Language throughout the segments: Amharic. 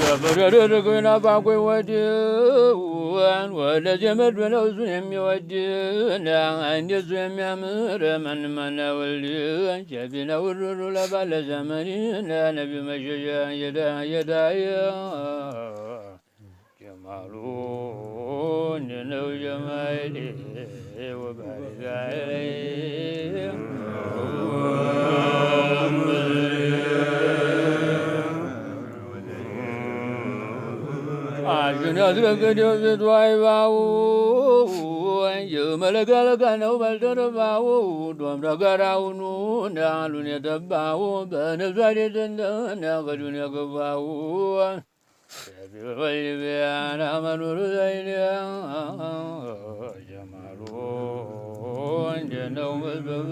በፈረደረገና ባቆይ ወዲዋን ወለዚህ መድብ ነው እሱን የሚወድ እንደሱ የሚያምር ማንም አናወልድ ሸፊና ውሩሩ ለባለ ዘመን ነቢ መሸሻ የዳ የዳየ ጀማሉ ነው ጀማሌ ወባሪክ ዐለይህ አሽን ያስረገደው ፊቱ አይባው የመለጋለጋ ነው ባልደረባው ዶም ነገራውኑ ናሉን የጠባው በነፍሱ አይደለና ገዱን የገባው ቢያን መኖሩ ዘይን ጀማሉ እንደነው መዝበባ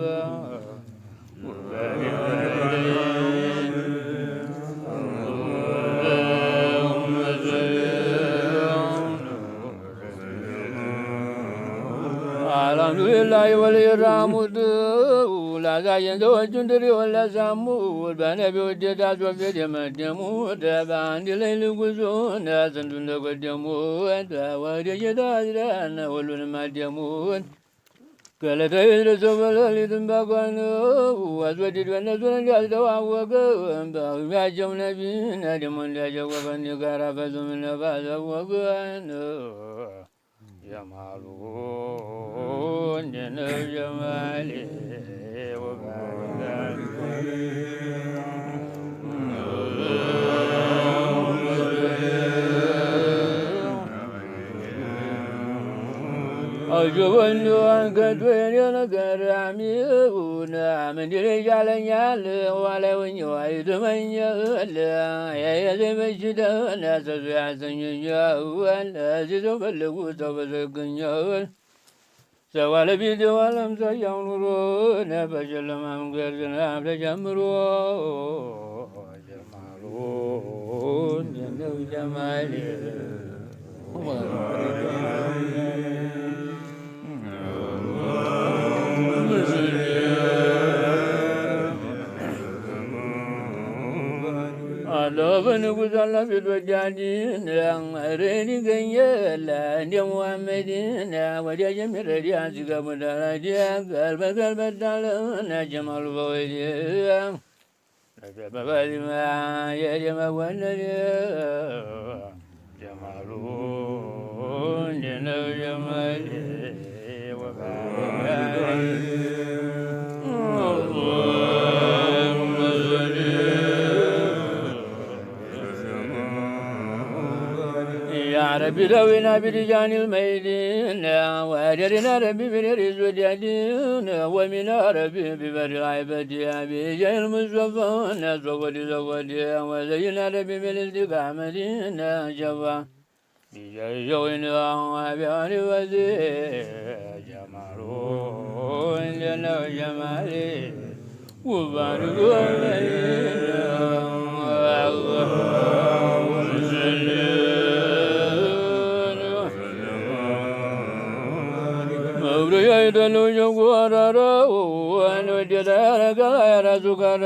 አልሐምዱሊላህ ወልይራሙድ ላዛየን ሰዎቹን ድሬውን ለሳሙት በነቢ ውዴታ ሶፊት የመደሙት በአንድ ላይ ልጉዞን ስንቱን ተቀደሙት ወደ ጌታ አዝረን ሁሉንም አደሙት ከዕለተ ይድረሰው በሌሊትም በቀን አስወድዶ እነሱን እንዲያስተዋወቀ በእድሜያቸው ነቢን ደግሞ እንዲያሸወቀ እንዲጋራ ፈጹም ነባዘወቀን ጀማሉ እንደነው ጀማሌ አጅበን አንከቶ የኔ ነገር አሚውን ምንድን ይሻለኛል? ዋላይ ሆኜ አይጥመኛል የያዘኝ በሽታ ሰሱ ያሰኘኛል። እዚህ ሰው ፈልጉ ሰው በሰው ይገኛል። ሰው አለፊት ዋለም ሰያው ኑሮ በጨለማ መንገድ ዝናብ ተጀምሮ ጀማሉ እንደው ጀማሌ በንጉሥ አላፊት ወዳዲን ረኒ ገኘለ እንደ ሙሐመድን ወዲያ የሚረዳ ሲገቡዳላዲ ገልበ ገልበዳለነ ጀማሉ በወዲ በበሊማ የደመወለድ ጀማሉ እንደነው ጀማሌ يا ربي روينا برجال الميدين وأجرنا ربي برز وديدين ومن ربي ببر العبد بجاه المصطفى زود زود وزينا ربي بالاستقامة جوا بجاه جونا وبيان وزي جمال لنا جمالي وبارك علينا اللهم صل አይደሉ ጀጓራራው ወደዳረጋ የራሱ ጋር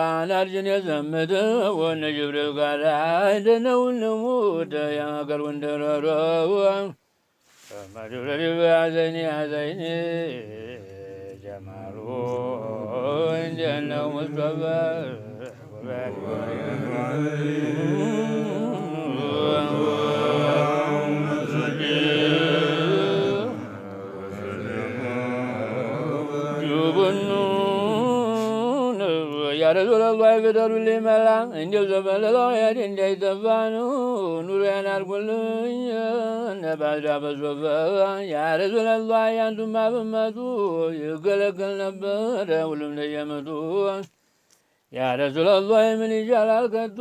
አናርጅን የዘመደ ወነ ጅብሪል ጋር አይደነው ንሙት የሀገር ወንደረረው አዘኒ አዘኒ ጀማሉ እንደነው ሙስጠፋ ያ ረሱለላህ ፍጠሩልኝ መላ እንዲው ዘበለላው ያድ እንዳይጠፋ ነው ኑሮዬን አድርጎልኝ ነባዳ በሶፈ ያ ረሱለላህ ያንቱማ ብመጡ ይገለገል ነበረ ሁሉም ለየመጡ ያ ረሱለላህ ምን ይሻላል ከቶ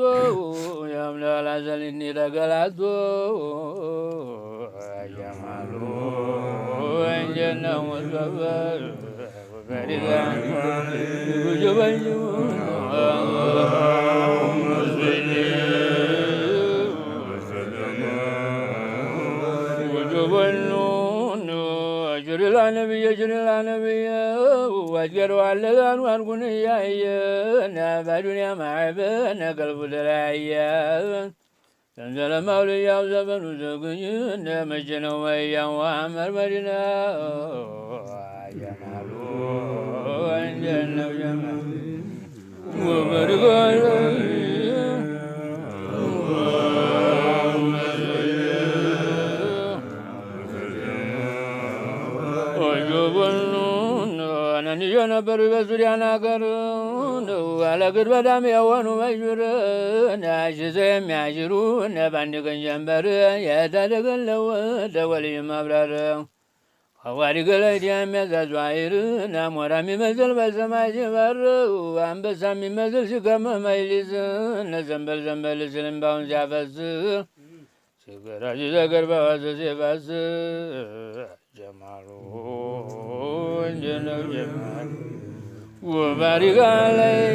የምለላዘልኒ ተገላቶ ጀማሉ እንጀነው ሙስጠፋ ዘንዘለማውልያው ዘመኑ ዘግኝ መቼ ነው መያው አመር መዲና ጀማሉ እንዴት ነው ጀማሉ ወበርጋለ ነንዮ ነበሩ በሱዳን ሀገር አለግድ በጣም የሆኑ መሽሁር ናሽዘ የሚያሽሩ በአንድ ቀን ጀንበር የተደገለው ደወልይ ማብራር አዋሪ ገለድ የሚያዛዙ አይር ናሞራ የሚመስል በሰማይ ሲበር አንበሳ የሚመስል ሲከምህ መይሊዝ ዘንበል ዘንበል ሲል እምባውን ሲያፈስ ሲገራ ሲዘገር በዋዘ ሲፈስ ጀማሉ እንጀነው ጀማሉ ወባሪክ አለይ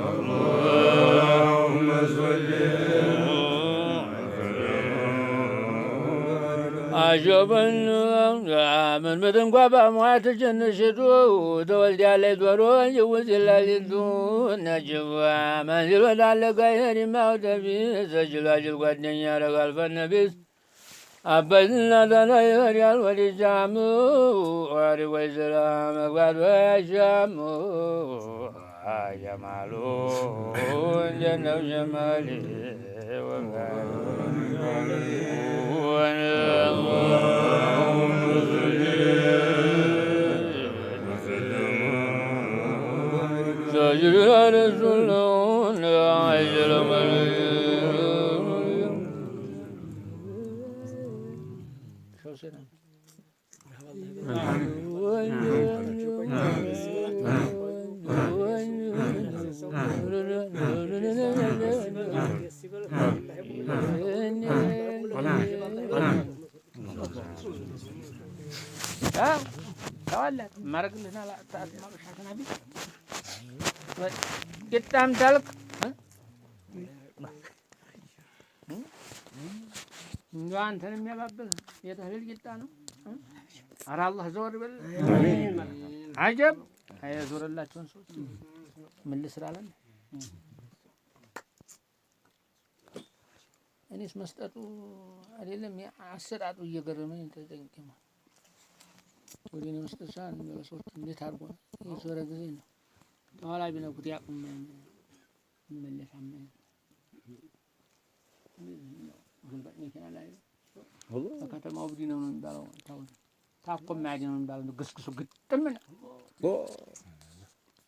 اللهم صل አጀበን ምን ምት እንኳ በሟት ትንሽቱ ተወልዳለች ዶሮ ይውዝ ላሊቱ ነጅዋ መንዝል ወዳለ ጋይር ማውተቢ ሰጅላጅል ጓደኛ ያረጋል ፈነቢስ አባትና ተናይር ያልወዲጃሙ ወሪ ወይዘራ መግባት ወያሻሙ ጀማሉ እንጀነው ጀማሊ اللهم صل وسلم ቂጣም ታልክ እንደው አንተን የሚያባብል የተህሊል ቂጣ ነው። ኧረ አላህ ዘወር ይበል። አጀብ የዞረላቸውን ሰዎች ምን ልስራ አለ። እኔስ መስጠቱ አይደለም አሰጣጡ እየገረመኝ ተጨንቄ ነው። ወደ እኔ መስጠት ሳይሆን ለሰዎች እንዴት አድርጎ የዞረ ጊዜ ነው። ተኋላ ቢነኩት ያቁም ይመለሳል። ግልባጭ መኪና ላይ በከተማው ብዲ ነው የሚባለው። ታኮ የማያድ ነው የሚባለው። ግስግሱ ግጥም ነው።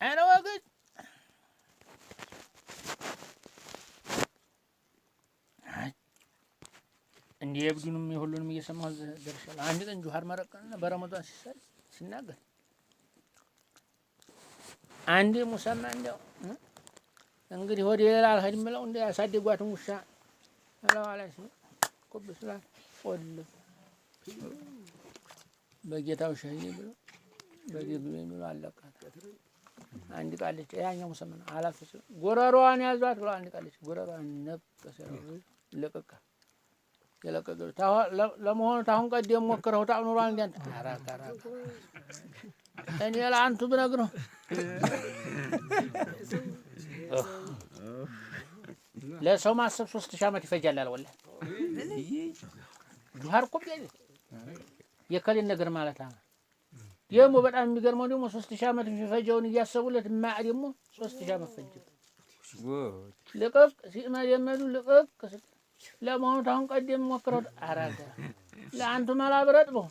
ኧረ ወግድ እንዲህ የብዱንም የሁሉንም እየሰማሁ ደርሻለሁ። አንድ ቀን ጁሃር መረቀንና በረመዷን ሲሳል ሲናገር አንዴ ሙሰማ እንዲያው እንግዲህ ወደ ሌላ አልሄድም ብለው እንደ ያሳደጓትን ውሻ እለዋ ላይ ቁብ ስላት ቆልፍ በጌታው ሸኝ ብሎ በጌቱ ብሎ አለቃት። አንድ ቃልች ያኛው ሙሰማ ነው አላፍ ጎረሮዋን ያዟት ብሎ አንድ ቃልች ጎረሮዋን ነቀሰ ለቀቀ የለቀቀ ለመሆኑ ታሁን ቀደም ሞክረው ታው ኑሯል እንዴ? ኧረ ኧረ እኔ ለአንቱ ብነግረው ለሰው ማሰብ 3000 ዓመት ይፈጃል አለ። ወላሂ ጁሃር እኮ የከሌን ነገር ማለት አለ። ደግሞ በጣም የሚገርመው ደግሞ 3000 ዓመት የሚፈጀውን እያሰቡለት ማ ደግሞ 3000 ዓመት ፈጀ። ልቅቅ ሲመደመዱ ልቅቅ ለመሆኑ ታሁን ቀደም ሞክረው ኧረ ለአንቱ መላብረጥ ነው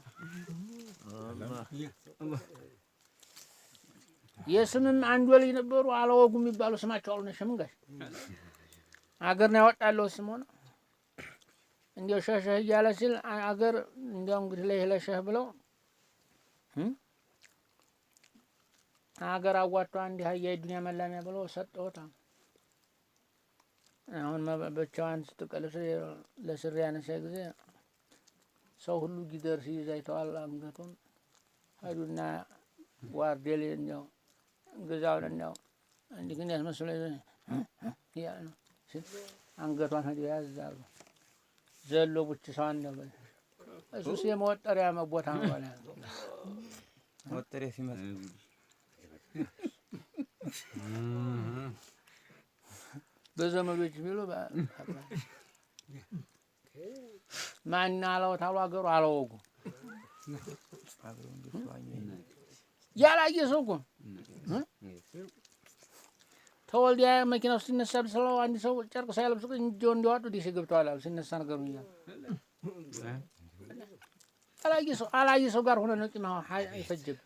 የስምም አንድ ወልይ ነበሩ አለወጉ የሚባሉ ስማቸው አሉ ነሽም ጋሽ አገር ነው ያወጣለው ስም ሆነ እንዲያው ሸሸህ እያለ ሲል አገር እንዲያው እንግዲህ ላይ ለሸህ ብለው አገር አዋጥቶ አንድ ሀያ የዱንያ መላሚያ ብለው ሰጠውታ። አሁን ብቻዋን ስትቀልስ ለስር ያነሳ ጊዜ ሰው ሁሉ ጊደር ሲይዝ አይተዋል። አንገቱን ሄዱና ዋርዴል እንዲያው ግዛውን እንዲያው እንዲህ ግን ያስመስሎ እያለ ነው አንገቷን ሄዶ ያዝ አሉ። ዘሎ ቡች ሰዋን ነበር እሱስ የመወጠሪያ ቦታ ነው ባለ መወጠሪያ ሲመስል በዘመዶች ቢሉ ማን አለው ታሉ አገሩ አላወጉ ያላየ ሰው እኮ ተወልዲያ መኪና ውስጥ ሲነሳ ስለው አንድ ሰው ጨርቅ ሳይለብሱ እንጆ እንዲዋጡ ዲሲ ገብተዋል አሉ። ሲነሳ ነገሩ እያለ አላየ ሰው ጋር ሆነ ነው ቂም አይፈጅም።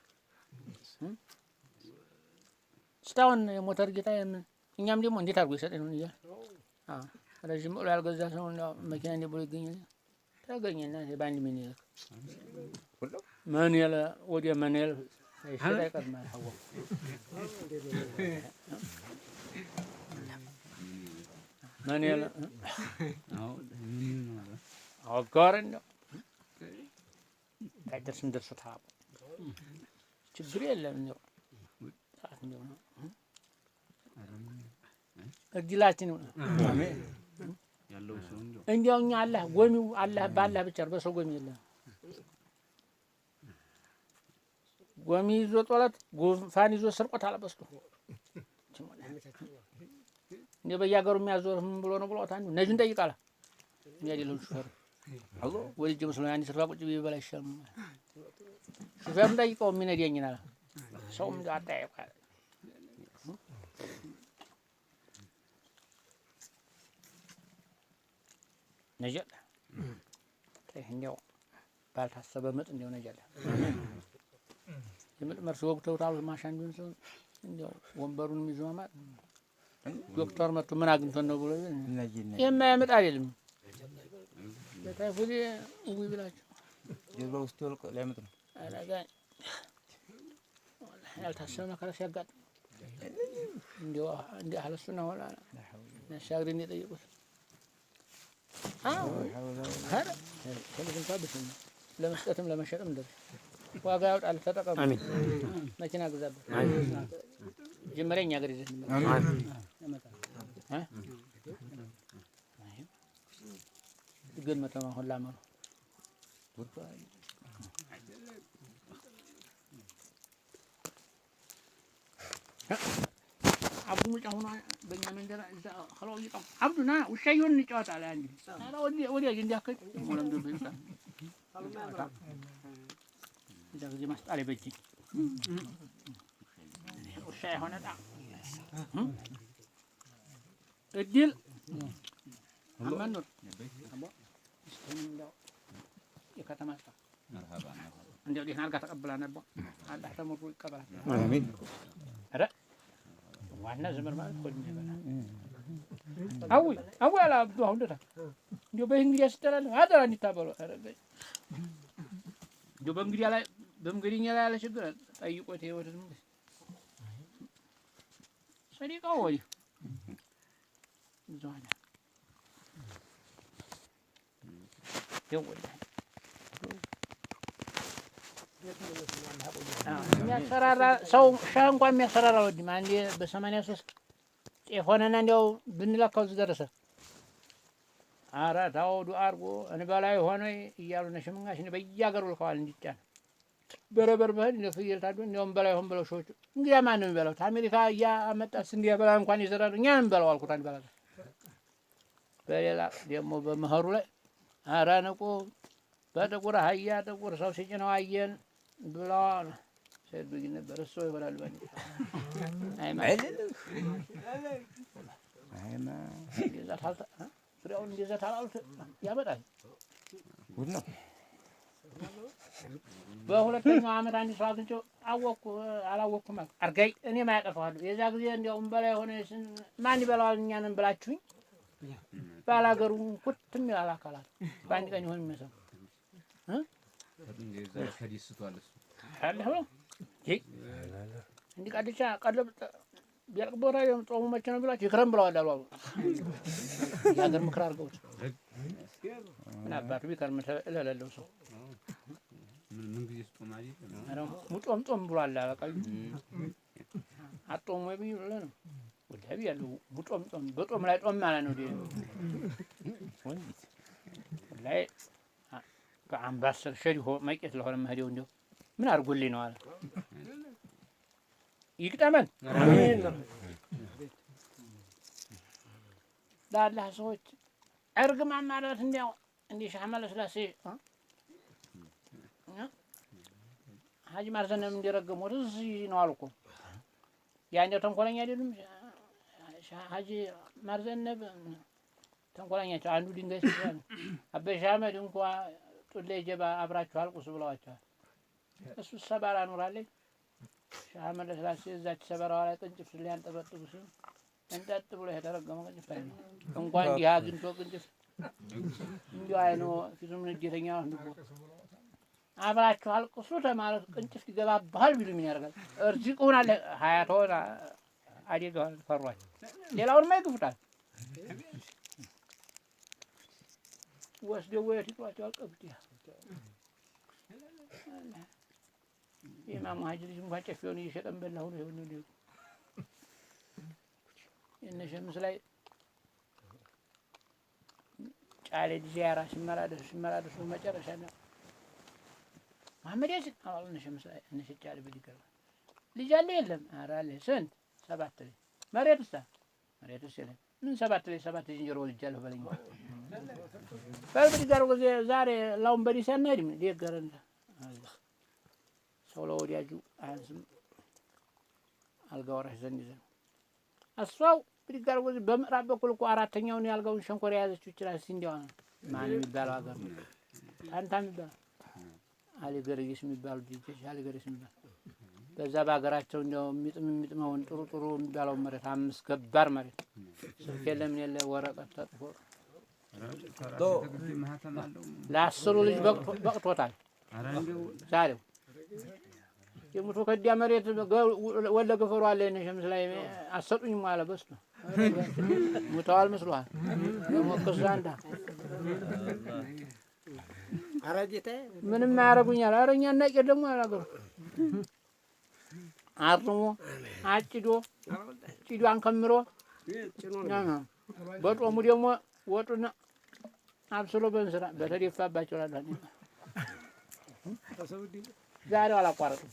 እስካሁን የሞተር ጌታ እኛም ደግሞ እንዴት አድርጎ ይሰጠኝ ነው እያለ ረዥም ብሎ ያልገዛ ሰው መኪና እንዴት ብሎ ይገኛል? ተገኘና በአንድ ምን ይልክ ምን ያለ ወዲያ ምን ያለ ይሸጥ አይቀርም አልሐዋ ምን ያለ አጋር እንደው አይደርስም ደርሶ ታቦ ችግር የለም እንደው ሰዓት እንደው ነው እድላችን ነው። አሜን ያለው ሰው እንደው እኛ አላህ ጎሚው አላህ ባላህ ብቻ በሰው ጎሚ የለም። ጎሚ ይዞ ጦለት ጉንፋን ይዞ ስርቆት አለበስቶ እንደ በየሀገሩ የሚያዞር ምን ብሎ ነው ብሎት አንዱ ነጁን ጠይቃለ እኛ አይደለም ሹፌሩ ወልጄ መስሎኝ አንድ ስርፋ ቁጭ ብዬ በላ ይሻላል። ሹፌሩን ጠይቀው የሚነዳኝን አለ። ሰውም እንደው አጠያየቁ አለ። ነጀል እንደው ባልታሰበ ምጥ እንደው ነጀል የምጥ መርስ ወግተውታል። ማሻ እንዲሆን ሰው እንደው ወንበሩን ይዞ ማማጥ ዶክተር መጥቶ ምን አግኝቶን ነው ብሎ የማያምጥ አይደለም። ለታይፎይድ ውይ ብላችሁ ጀርባ ውስጥ ወልቆ ሊያመጥ ነው። አረጋ ያልታሰበ መከራ ሲያጋጥም እንደው እንደ አህለ ሱና ወላ ነሻግሪን የጠየቁት አዎ ኧረ ትንሽ እንኳን ብትሆን ለመስጠትም ለመሸጥም እንደዚህ ዋጋ ያወጣል። ተጠቀሙ። አሜን። መኪና ግዛበት። መጀመሪያ እኛ ሀገር ይዘህ እንመጣ። ግን መተማ ሁላ መሩ አብዱ ሙጫ ሆኖ በእኛ መንደር እዛ ኸለው እየጣም አብዱ ና ውሻ እየሆንን እንጫወት አለ። አንዴ ኧረ ወዲያ ወዲያ እንዲያክል ለምዶብኝ እዛ ጊዜ ማስጣል በእጅ ውሻ የሆነ ጣ እድል አማኑር የከተማ ስራ እንደው ደህና አድርጋ ተቀብላ ነበር። አላህ ተምሮ ይቀበላል። አሜን። ኧረ ዋና ዘመድ ማለት እኮ ይበላል። አዊ አዊ አለ አብዱ አሁን ደታ እንደው በእንግዲያ ስትጠላለሁ አደራ እንዲታበሉ ኧረ በይ እንደው በእንግዲያ ላይ በእንግዲኛ ላይ ያለ ችግር ጠይቆት ህይወትን ሰዲቃው ወዲህ እዛው አለ ደወለ የሚያሰራራ ሰው ሻህ እንኳን የሚያሰራራ አልወድም። አንዴ በ83 ጤፍ ሆነና እንዲያው ብንለካው እዚህ ደረሰ። ኧረ ተው ዱአ አድርጎ እንበላ ሆነ እያሉ እነ ሽምንጋሽ በየሀገሩ ልከዋል እንዲጫን በረበር በህል እንደ ፍየል ታዶ እንዲያውም በላ ይሆን ብለው ሰዎቹ እንግዲያ ማን ነው የሚበላው? አሜሪካ እያመጣ ስንዴ ያበላ እንኳን ይዘራሉ። እኛ እንበላው አልኩት። አንድ በላ በሌላ ደግሞ በመኸሩ ላይ ኧረ ንቁ በጥቁር አህያ ጥቁር ሰው ሲጭነው አየን ብለዋል። ሰዱኝ ነበር እሱ ይበላሉ። ፍሬውን እንደዛ ታላሉት ያመጣል። ጉድ ነው። በሁለተኛው ዓመት አንድ ሰው አግኝቼው አወቅኩ አላወቅኩም አልኩ። አርጋይ እኔም አያጠፋዋለሁ። የዛ ጊዜ እንዲያውም በላይ የሆነ ማን ይበላዋል እኛንን ብላችሁኝ ባላገሩ ኩትም ይላል አካላት በአንድ ቀን ይሆን የሚመስለው እንዲህ ቃልቻ ቀለብ ቢያልቅ ቦታ ጾሙ መቼ ነው ብላችሁ ይክረም ብለዋል አሉ አሉ። የሀገር ምክር አድርገውት ምን አባቱ ቢከርም እለለለው ሰው ጾም ጾም ብሏል። አበቃ አጦም ወይ ብዬ ብለህ ነው ወላሂ ብያለሁ። ጾም ጾም በጾም ላይ ጾም ማለት ነው። ወላሂ በአምባሰል ሸሪሆ መቄት ለሆነ መሄዴው እንደው ምን አድርጎልኝ ነው አለ። ይግጠመን። አሜን። ለአላህ ሰዎች እርግማን ማለት እንዲያው እንዲህ ሻህ መለስላሴ ሀጂ ማርዘነም እንዲረገሙት እዚህ ነው አልኩ። ያኔው ተንኮለኛ አይደሉም። ሀጂ ማርዘነብ ተንኮለኛቸው አንዱ ድንጋይ ሲባል አበሻ አህመድ እንኳ ጡሌ ጀባ አብራችሁ አልቁስ ብለዋቸዋል። እሱ ሰባራ ኖራለች። ሻህ መለስላሴ እዛች ሰበራዋ ላይ ቅንጭፍ ሊያንጠበጥቡ ሲሉ እንጠጥ ብሎ የተረገመ ቅንጭፍ ላይ ነው። እንኳን እንዲህ አግኝቶ ቅንጭፍ እንዲሁ አይኖ ፊቱም ንዴተኛ ነው። አብራችሁ አልቅሱ ተማለት ቅንጭፍ ይገባብሃል ቢሉ ምን ያደርጋል? እርዚቅ ሆናለህ ሀያቶን አደጋ ፈሯቸው። ሌላውንማ ይግፉታል። ወስደው ወየት ይጥሏቸዋል። ቀብጥ የኢማሙ ሀጂ ልጅ እንኳን ጨፌውን እየሸጠን በላሁ ነው ይሁን ነው የእነ ሸምስ ላይ ጫሌ ዚያራ ሲመላለሱ ሲመላለሱ መጨረሻ ነው መሐመድ ያሲን አሉ እነ ሸምስ ላይ እነ ጫሌ ብድግ ልጅ አለ የለም? ኧረ አለ። ስንት? 7 ልጅ። መሬትስ? መሬትስ የለም። ምን 7 ልጅ? 7 ዝንጀሮ ወልጃለሁ በለኝ። በል ብድግ አድርጎ ዛሬ ላውን በዲስ አንሄድም ደገረን። ሰው ለወዳጁ አያንስም። አልጋ ወራሽ ዘንድ ይዘን እሷው ብድግ አድርጎ በምዕራብ በኩል እኮ አራተኛውን የአልጋውን ሸንኮር የያዘችው ይችላል። እስኪ እንዲያው ነው ማን የሚባለው ሀገር ነው? ታንታ የሚባለው አሊ ገርጊስ የሚባሉ ልጆች አሊ ገርጊስ የሚባሉ በዛ በሀገራቸው እንዲያው የሚጥም የሚጥመውን ጥሩ ጥሩ የሚባለው መሬት 5 ገባር መሬት ስልክ የለም ምን የለ ወረቀት ተጥፎ ለአስሩ ልጅ በቅቶታል። ዛሬው የሙቶ ከዲያ መሬት ወለ ገፈሩ አለ እነ ሸምስ ላይ አሰጡኝም አለ በስቶ ሙተዋል መስሏል። የሞቅስ ዛንዳ ምንም አያረጉኛል። ኧረ እኛ እናቄ ደግሞ አላገሩ አርሞ አጭዶ ጭዷን ከምሮ በጦሙ ደግሞ ወጡን አብስሎ በእንስራ በተደፋባቸው እላለሁ። ዛሬው አላቋረጥም።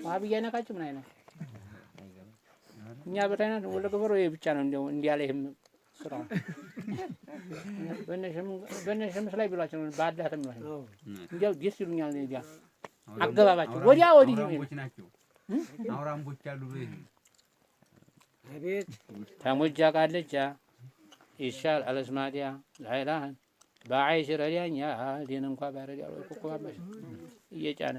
ዋህብያ አይነካችም ምን አይነት እኛ በታይናት ወለ ገበሮ ይሄ ብቻ ነው እንደው እንዲህ ያለ ይሄም ስራው በነሸምስ ላይ ቢሏቸው ነው ባዳት የሚሏቸው እንዲያው ደስ ይሉኛል። እንዲያ አገባባቸው ወዲያ ወዲህ ነው። አውራምቦች ናቸው። አውራምቦች አሉ። አቤት ተሞጃ ቃልቻ ይሻል አለስማዲያ ላይላን ባይሽ ረዲያኛ ዲን እንኳ ባረዲያ ወይ ኮኮባሽ እየጫነ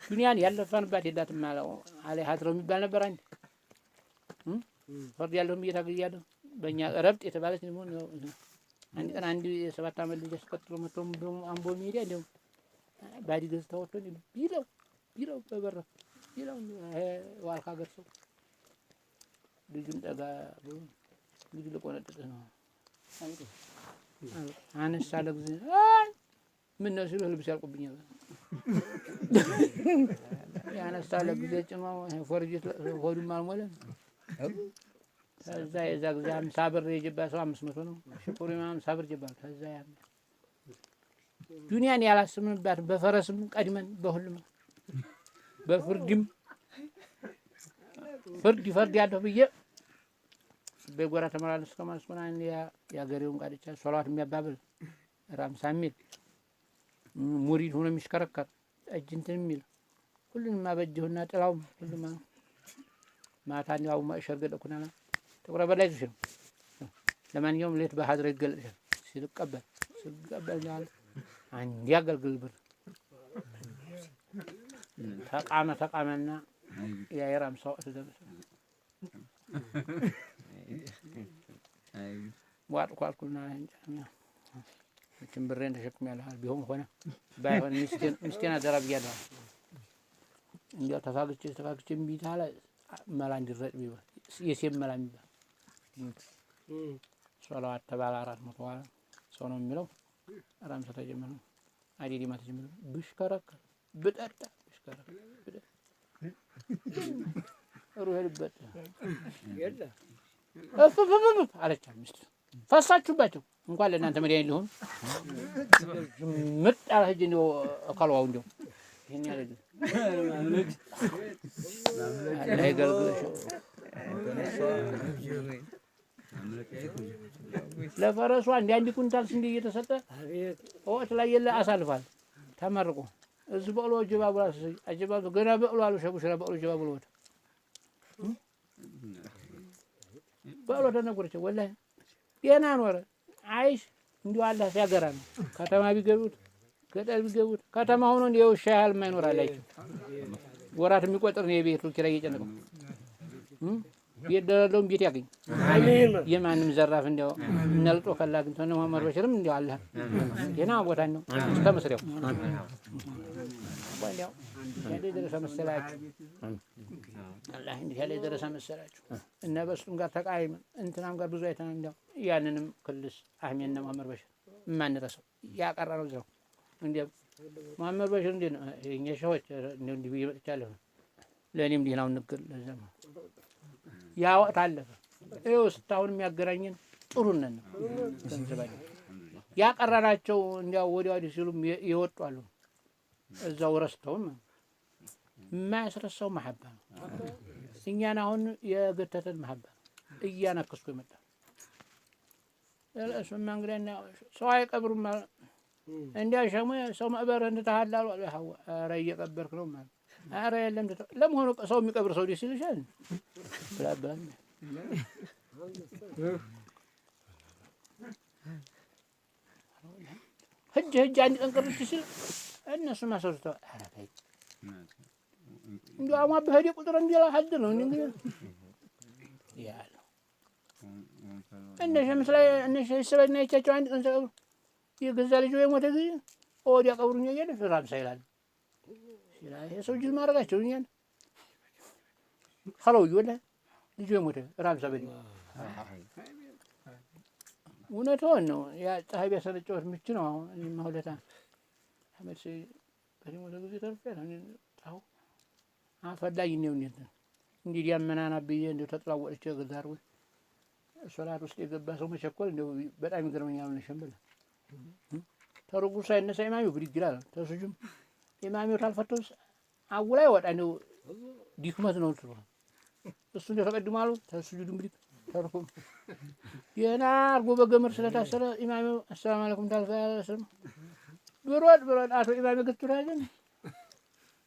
ዱንያን ያለፋንባት የላትም አለ አለ ሀድረው የሚባል ነበር። አንድ ፈርድ ያለውም እየታገያለሁ በእኛ ረብጥ የተባለች ደግሞ አንድ ቀን አንድ የ7 ዓመት ልጅ አስከትሎ መጥቶ አምቦ ሚዲያ እንደው ባዲ ገዝታ ወጥቶ ቢለው ቢለው በበረ ቢለው ዋልካ ሀገር ሰው ልጁን ጠጋ ብሎ ልጁ ልቆነጥጥህ ነው አነሳ ለጊዜ አይ ምን ነው ሲሉ ልብስ ያልቁብኛል። ያነሳ ለጊዜ ጭኖ ፎርጅት ሆዱም አልሞላም። ከዛ የዛ ጊዜ 50 ብር የጀባ ሰው 500 ነው። ሽኩሪማ 50 ብር ጀባ። ከዛ ያ ዱንያን ያላስብንባት በፈረስም ቀድመን በሁሉም በፍርድም ፍርድ ይፈርድ ያለሁ ብዬ በጎራ ተመላለስ ከማስቆና አንድ ያገሬውን ቃልቻ ሶላዋት የሚያባብል ራምሳ የሚል ሙሪድ ሆኖ የሚሽከረከር ጠጅ እንትን የሚል ሁሉንም አበጀሁና ጥላውም ሁሉም ማታ እንዲያው መእሸር ገለኩና ጥቁረ በላይ ዙሽ ነው። ለማንኛውም ሌት በሀድረ ይገለጽ ሲቀበል ሲቀበል ያለ አንድ ያገልግል ብር ተቃመ ተቃመና ያ የራምሳ ወቅት ደረሰ። ዋጥኩ አልኩና መቼም ብሬን ተሸክሜያለሁ። ቢሆን ሆነ ባይሆን ሚስቴን አደራ ብያለሁ። እንዲያው ተፋግቼ ተፋግቼ እምቢ ታለ መላ እንዲረጭ ቢባል የሴም መላ የሚባል ሶላዋት ተባለ 400 በኋላ ሰው ነው የሚለው ራምሳ ተጀመረ። አዲዲማ ተጀመረ። ብሽከረከር ብጠጣ ብሽከረከር ብጠጣ ሩሄ ልበጥ እፍ እፍ እፍ አለች ሚስት። ፈሳችሁባቸው እንኳን ለእናንተ መድኃኒት ሊሆን ምጥ ያለ ሂጅ እንደው እከልዋው እንደው ይሄን ያለ አላህ ይገልግልሽ። ለፈረሷ አንድ ኩንታል ስንዴ እየተሰጠ ወቅት ላይ የለ አሳልፏል። ተመርቆ እዚህ በቅሎ ጅባ ብላ አጀባ ገና በቅሎ አሉ ሸቡሽራ በቅሎ ጅባ ብሎ ወጣ በቅሎ ተነጎረች። ወላሂ ገና ኖረ አይሽ እንዲሁ አላህ ሲያገራ ነው። ከተማ ቢገቡት ገጠር ቢገቡት ከተማ ሆኖ እንደ የውሻ ያህል የማይኖር አላቸው። ወራት የሚቆጥር ነው የቤቱ ኪራይ እየጨነቀው ቤት ደለለውም ቤት ያገኝ የማንም ዘራፍ እንዲያው እነልጦ ከላ አግኝቶ እነ መሐመድ በሽርም እንዲያው አላህ ደህና ቦታ ነው እስከ መስሪያው እንዲያው ያለ የደረሰ መሰላችሁ። አላህ እንዲህ ያለ የደረሰ መሰላችሁ። እነ በሱም ጋር ተቃይመን እንትናም ጋር ብዙ አይተናል። እንዲያው ያንንም ክልስ አህሜን እነ መሐመድ በሽር የማንረሳው ያቀረ ነው እዛው እንዲያው መሐመድ በሽር እንዴት ነው የእኛ ሸሆች እንዲህ እንዲህ ብዬ መጥቻለሁ። ለእኔም ደህናውን ንግር ለዛም ያ ወቅት አለፈ። ይኸው እስካሁን የሚያገናኘን ጥሩነት ነው። ገንዘብ ያቀረናቸው እንዲያው ወዲያ ወዲህ ሲሉም የወጡ አሉ። እዛው ረስተውም የማያስረሳው መሐባ ነው። እኛን አሁን የገተተን መሐባ ነው። እያነከስኩ የመጣ እሱማ እንግዲህ ሰው አይቀብሩም እንዲያ ሸሙ ሰው መቅበር እንትተሃል አሉ። ኧረ እየቀበርክ ነው ማለት ኧረ የለም። ለመሆኑ ሰው የሚቀብር ሰው ደስ ይልሻል? ብላ ብላ ህጅ ህጅ አንድ ቀን ቅርት ሲል እነሱ ማሰሩት ኧረ ተይ እንዲያው አሟ በሄደ ቁጥር እንዲህ ሀድ ነው እንግዲህ ያለው እነ ሸምስ ላይ እነ ሸምስ ላይ አይቻቸው አንድ ቀን ሲቀብሩ የገዛ ልጁ የሞተ ጊዜ ወዲያ ቀብሩኝ እያለ ራምሳ ይላል። ይሄ ሰው ጅል ማድረጋቸው እኛን ኸለው ወላሂ ልጁ የሞተ ራምሳ በዲ እውነትህን ነው። ያ ፀሐይ ቢያሰነጨወት ምች ነው። አሁን እኔማ ሁለታ አህመድ በሞተ ጊዜ ተርፌያለሁ። ጣሁ አፈላጊ ነው እንዴት እንዲህ ዲያመናና ብዬ እንደው ተጥላወጥቼ ገዛር ወይ ሶላት ውስጥ የገባ ሰው መቸኮል እንደው በጣም ይገርመኛል። ነው ሸምበል ተርጉ ሳይነሳ ኢማሚው ብድግ ይላል። ተሱጁም ኢማሚው ታልፈተው አውላ ይወጣ እንደው ዲክመት ነው እንትኑ እሱ እንደው ተቀድሞ አሉ ተሱጁድም ብድግ ተርኩም ገና አርጎ በገመድ ስለታሰረ ኢማሚው አሰላሙ አለይኩም ታልፈ ብሮጥ ብሮጥ አቶ ኢማሚ ግቱራልን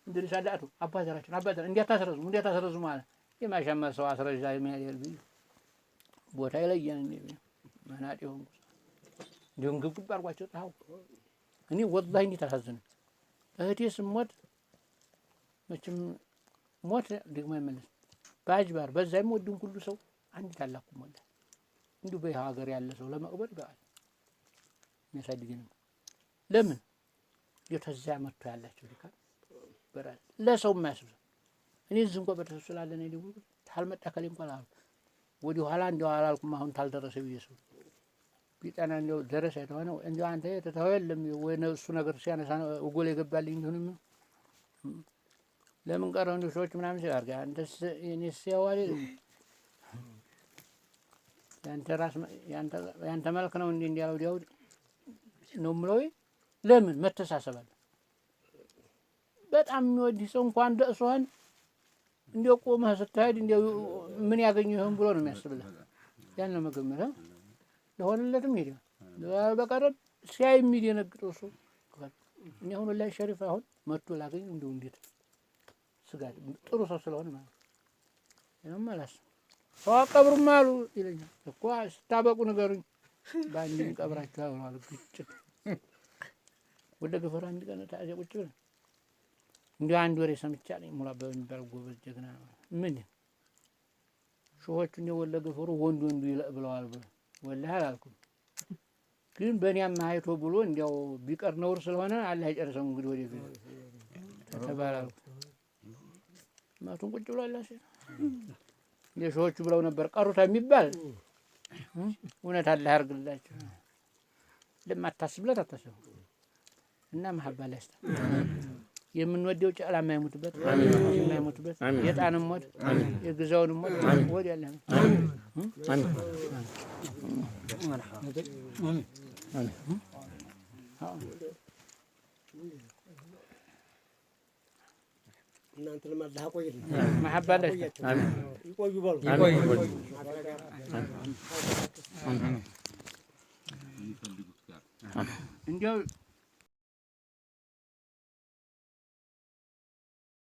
እንድሪስ አለ አቶ አባዘራችን አባዘራ እንዲያታስረዝሙ እንዲያታስረዝሙ አለ። የማሻማ ሰው አስረዣ የሚያደርግ ቦታ ይለየን እንዴ መናጤ ሆንኩ። እንዲሁም ግብግብ አድርጓቸው ጣው እኔ ወላሂ እንዴት አሳዘነኝ። እህቴ ስሞት መቼም ሞት ደግሞ አይመለስም። በአጅባር በዛ የሚወድን ሁሉ ሰው አንዲት አላኩም ወላሂ እንዲሁ በይኸው ሀገር ያለ ሰው ለመቅበር ይበቃል። የሚያሳድገን ለምን የተዛ መጥቶ ያላቸው ድካም በራስ ለሰው የማያስብ ሰው እኔ እዚህ እንኳን በተሰብ ስላለ ነው ደውል ታልመጣ ከሌ እንኳን አላልኩም። ወዲህ ኋላ እንደው አላልኩም። አሁን ታልደረሰ ብዬ ሰው ቢጠና እንደው ደረሰ የተሆነ እንደው አንተ የተተወው የለም ወይ እሱ ነገር ሲያነሳ እጎል የገባልኝ እንደሆነ ለምን ቀረው እንደው ሰዎች ምናምን ሲል አድርገህ አንተስ የኔስ ያው አይደል ያንተ ራስ ያንተ መልክ ነው እንዲህ እንዲያለው ዳውድ ነው የምለው። ለምን መተሳሰብ አለ። በጣም የሚወድህ ሰው እንኳን ደእሶህን እንደው ቆመህ ስትሄድ እንደው ምን ያገኘው ይሆን ብሎ ነው የሚያስብልህ። ያን ነው መገመት። የሆነለትም ሄደ በቀረብ ሲያይ የሚደነግጠው ሰው እኔ አሁን ላይ ሸሪፍ አሁን መጥቶ ላገኝ እንደው እንዴት ስጋት ጥሩ ሰው ስለሆነ ማለት ነው አላስብም። ሰው አቀብሩም አሉ ይለኛል እኮ ስታበቁ ንገሩኝ። በአንድም ቀብራችኋል አሉ። ግጭት ወደ ገፈራ አንድ ቀን ታዚያ ቁጭ ብለን እንዲሁ አንድ ወሬ ሰምቻለሁ። ሙላ በሚባል ጎበዝ ጀግና ምን ሾሆቹ እንደው ወለ ገፈሩ ወንድ ወንዱ ይለቅ ብለዋል ብሎ ወላሂ አላልኩም፣ ግን በእኔ አይቶ ብሎ እንዲያው ቢቀር ነውር ስለሆነ አላህ ይጨርሰው እንግዲህ ወደፊት ተባላልኩ። መቱን ቁጭ ብሏል። የሾሆቹ ብለው ነበር ቀሩታ የሚባል እውነት አላህ ያርግላቸው። ለማታስብለት አታስብ እና መሀባ ላይ ስታ የምንወደው ጨላ የማይሞትበት የማይሞትበት የጣንም ሞት የግዛውንም ሞት ወድ ያለ ነው። እናንተንም አላህ ያቆይልን። መሐባ አላህ ያቆያቸው። ይቆዩ በሉ። እንዲያው